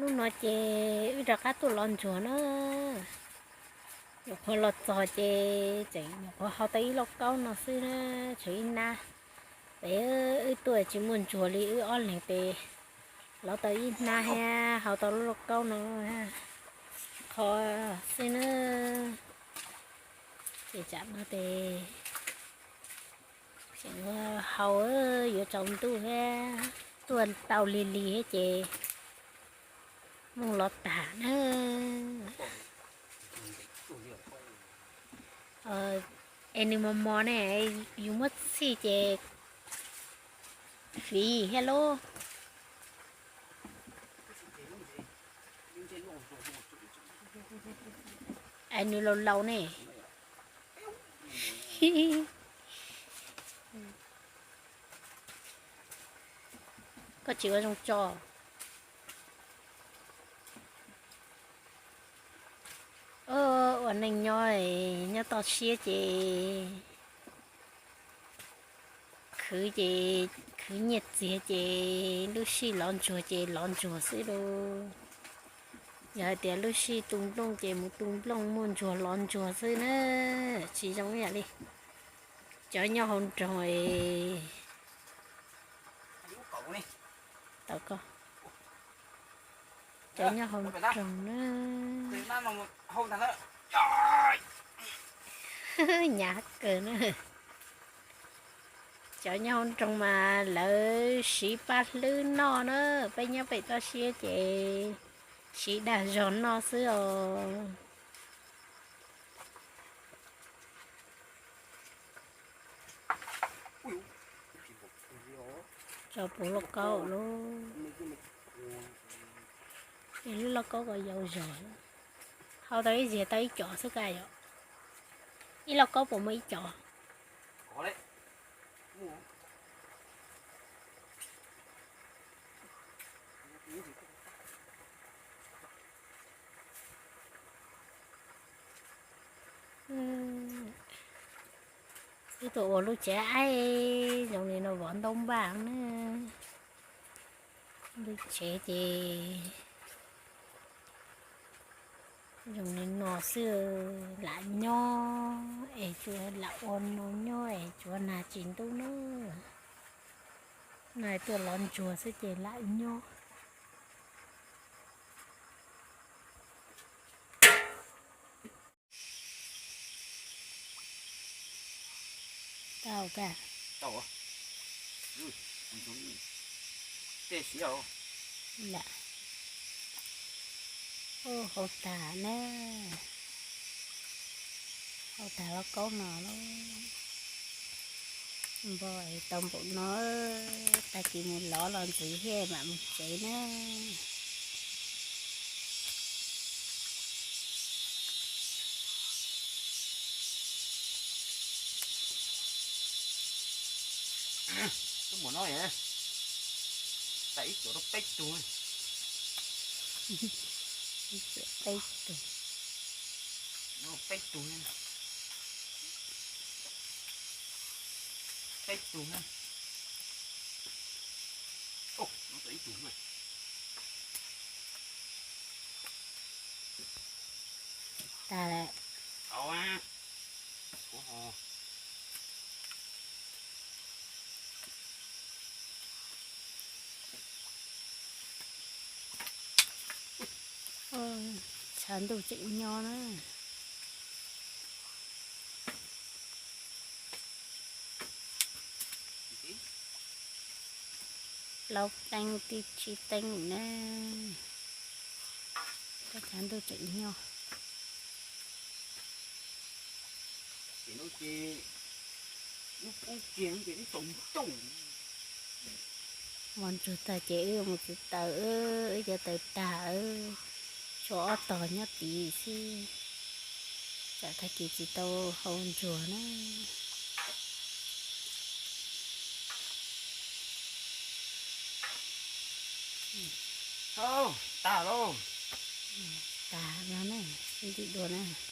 Hnub no ces wb rov qab tuaj lov ntsuag na. Nyuam qhuav los txog ces tseem nyuam qhuav hau tau ib lauj kaub no xwb na, tshuav ib nab. Pem wb tuaj tsis muaj ntsuag li, wb ob leeg pem lov tau ib nab thiab hau tau lub lauj kaub no qho xwb na. Ces tsam no ces tseem hau yuav tsaus ntuj thiab, tuaj tau lig lig thiab ces mus lov tag na. Es nws mos mos ne, yus muab txhij ces fiv thiab lauj. Es nws laus laus ne. Koj tsis ua zoo tso. Ua neej nyob, nyob toj siab ces khwv ces khwv nyiaj txiag ces lub sij lov ntsuag ces lov ntsuag xwb lauj. Yog hais tias lub sij tu nplooj ces mus tu nplooj, muaj ntsuag lov ntsuag xwb na. Tsis zoo ib yam li cov nyob hauv nroog es tau koj. Cov nyob hauv nroog na, hnyav kawg na. Cov nyob hauv nroog mas lawv siv paj hlwb noj na, peb nyob pem toj siab ces siv dag zog noj xwb os. Tso puv lauj kaub lauj. Es lub lauj kaub ko yau zog, hau tau ib ziag tau ib co xwb ka yom. Ib lauj kaub puas muaj ib co? Wb tuaj ua lub tsev aib zoo li no vov ntaub npaj na. Lub tsev ces zoo li no xwb, lam nyob es tsuas lam ua no nyob es tsuav nag tsis ntub na. No tuaj lov ntsuag xwb ces lam nyob. Tau ka. Tau. Tej siav. Lam. Ub, hau tag na. Hau tag lauj kaub no lauj. Npog es tau npaum no, tag kis mus lov los ntxiv thiaj mam mus tsev na. Tus muam no, tag ib cuam rau peb tug. Ib cuam peb tug. Peb tug, peb tug na. Ub, no tau ib tug na. Tag lawm. Tshav ntuj tseem nyob na. Plaub teev tib tsib teev na. Tshav ntuj tseem nyob. Mos ntsuag tag ces wb mus txiv taws, wb cov taws tag, tshuav ob tog nyob tid xwb, tsam tag kis tsis tau hau ntsuag na. Tag lauj. Tag no na, sib ntsib dua na.